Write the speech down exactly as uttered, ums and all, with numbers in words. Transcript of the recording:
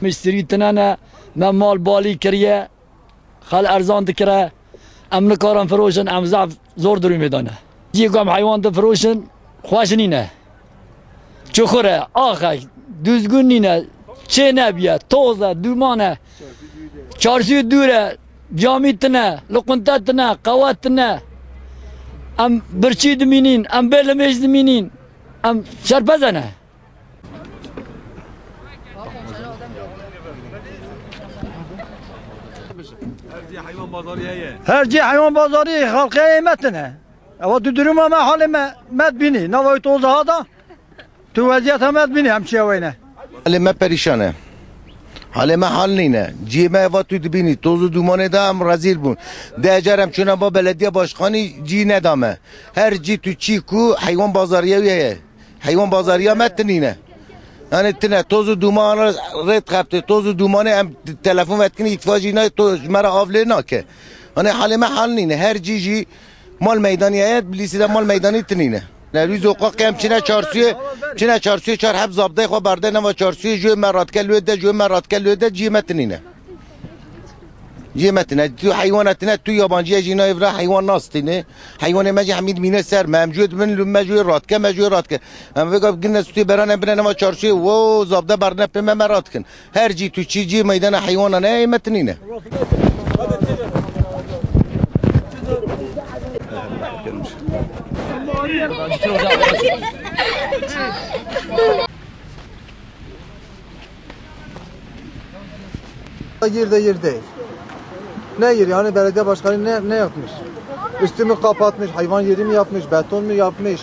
Mişterî tine ne, me mal balî kiriye, xel erzan dikire. Em nikarin firoşin, em zaf zor durumê de ne. Cî ku em heywan difiroşin, xweş nîne. Çuxur e, ax e, duzgûn nîne, çê nebiye, toz e, dûman e. Çarşûyê dûr e, camî tine, luqunte tine, qewe tine. Em birçî dimînîn, em bê limêj dimînîn. Em şerpeze ne. Her cî heywan bazarî heye. Her cî heywan bazarî xelqê me tine. Ewa tu duruma me halê me, me dibînî. Nava wî toza ha da. Tu weziyeta me dibînî em çiye weyne. Halê me perîşan e. Halê me hal nîne. Ciyê me eva tu dibînî. Toz û dumanê de em rezîl bûn. Deh car em çûne ba belediye başkanî cî neda me. Her cî tu çî ku heywan bazariye wî heye. Heywan bazariya me tinîne. Yani tine toz û duman rê dixebitê. Toz û dumanê em telefon vedikin îtfa jî nayê to ji me re av lê nake. Yani halê me hal nîne. Her cî jî mal meydanî heye, bilîsî de mal meydanî tinîne. Ne wî zoqaqê em çine çarşûyê, çine çarşûyê çar heb zabdeyê xwe berde nava çarşûyê, jûyê me radike lûyê de, jûyê me radike lûyê de, ciyê me tinîne. Ciyê me tine, tu heywana tine, tu yabancîye jî nayê vira heywan nastîne. Heywanê me jî hemî dimîne ser me. Em jûyê dibin lû me jûyê radike, me jûyê radike. Em vêga gine stûyê berane bine nava çarşûyê, wo zabde berne pê me, me radikin. Her cî tu çî cî meydana heywanan e, me tinîne. Gir de gir değil. Ne gir yani, belediye başkanı ne, ne yapmış? Üstümü kapatmış, hayvan yeri mi yapmış, beton mu yapmış?